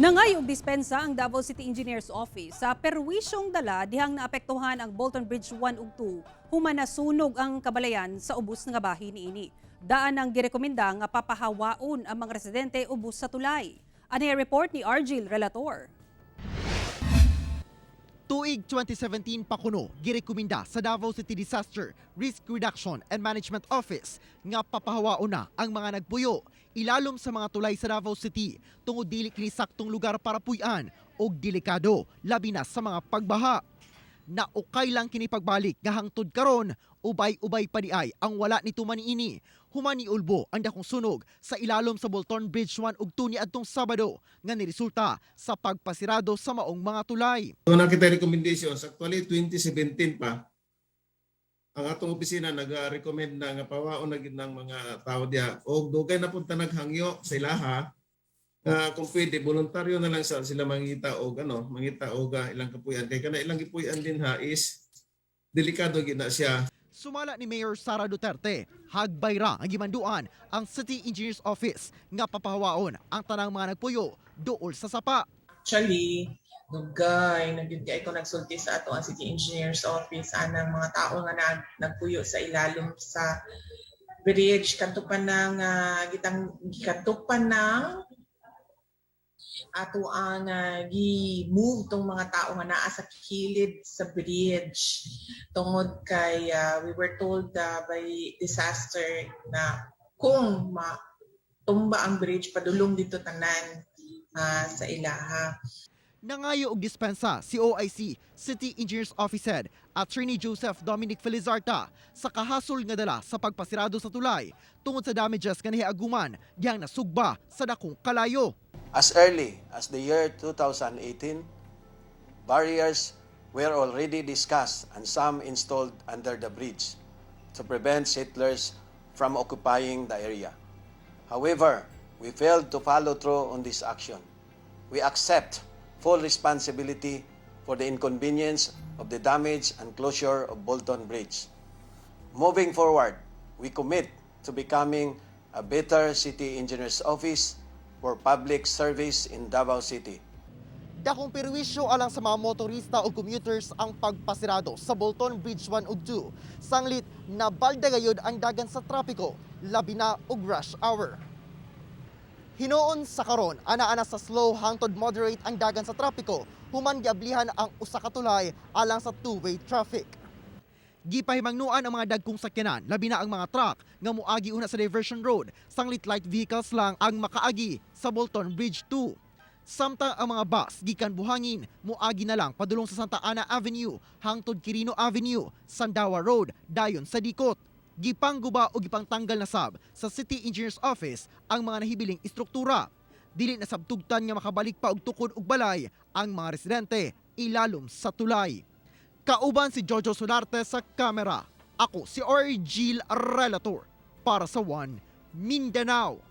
Nangayo og dispensa ang Davao City Engineers Office sa perwisyong dala dihang naapektuhan ang Bolton Bridge 1 ug 2 human nasunog ang kabalayan sa ubos nga bahin niini. Daan ang girekomenda nga papahawaon ang mga residente ubos sa tulay. Ani report ni Argil Relator. Tuig 2017 pa kuno girekomenda sa Davao City Disaster Risk Reduction and Management Office nga papahawaon na ang mga nagpuyo ilalom sa mga tulay sa Davao City tungod dili kini saktong lugar para puy-an og delikado, labi na sa mga pagbaha. Naukay lang kini pagbalik nga hangtod karon ubay-ubay pa diay ang wala ni tuman niini human niulbo ang dakong sunog sa ilalom sa Bolton Bridge 1 ug 2 niadtong Sabado nga niresulta sa pagpasirado sa maong mga tulay. So nakita recommendations, actually 2017 pa, ang atong opisina nag-recommend na nga pawaon na gid ng mga tao diha. O dugay na punta naghangyo sa ilaha nga kung pwede voluntaryo na lang sa sila mangita og ano, mangita og ilang kapuyan, kay kana ilang gipuy-an din ha is delikado gid na siya. Sumala ni Mayor Sara Duterte, hagbay ra ang gimanduan ang City Engineers Office nga papahawaon ang tanang mga nagpuyo duol sa sapa. Actually, dugay na gyud kay ko nagsulti sa ato ang City Engineers Office anang mga tao nga nagpuyo sa ilalom sa bridge kadto pa nang gitang kadto pa nang ato ang gi-move tong mga tao nga naa sa kilid sa bridge tungod kay we were told by disaster na kung matumba ang bridge, padulong dito tanan sa ilaha. Nangayo og dispensa si OIC City Engineers Office Head Attorney Joseph Dominic Felizarta sa kahasol nga dala sa pagpasirado sa tulay tungod sa damages nga nahiaguman dihang nasugba sa dakong kalayo. As early as the year 2018, barriers were already discussed and some installed under the bridge to prevent settlers from occupying the area. However, we failed to follow through on this action. We accept full responsibility for the inconvenience of the damage and closure of Bolton Bridge. Moving forward, we commit to becoming a better city engineer's office for public service in Davao City. Dakong perwisyo alang sa mga motorista o commuters ang pagpasirado sa Bolton Bridge 1 ug 2. Sanglit nabalda gayud ang dagan sa trapiko, labi na og rush hour. Hinuon sa karon, ana-ana sa slow hangtod moderate ang dagan sa trapiko human giablihan ang usa ka tulay alang sa two-way traffic. Gipahimangnuan ang mga dagkong sakyanan, labi na ang mga truck nga moagi una sa diversion road, sanglit light vehicles lang ang makaagi sa Bolton Bridge 2. Samtang ang mga bus gikan Buhangin, moagi na lang padulong sa Santa Ana Avenue hangtod Quirino Avenue, Sandawa Road, dayon sa Dikot. Gipangguba o gipangtanggal na sab sa City Engineers Office ang mga nahibiling istruktura. Dili na sabtugtan nga makabalik pa og tukod og balay ang mga residente ilalom sa tulay. Kauban si Jojo Solarte sa kamera. Ako si Orgil Relator para sa One Mindanao.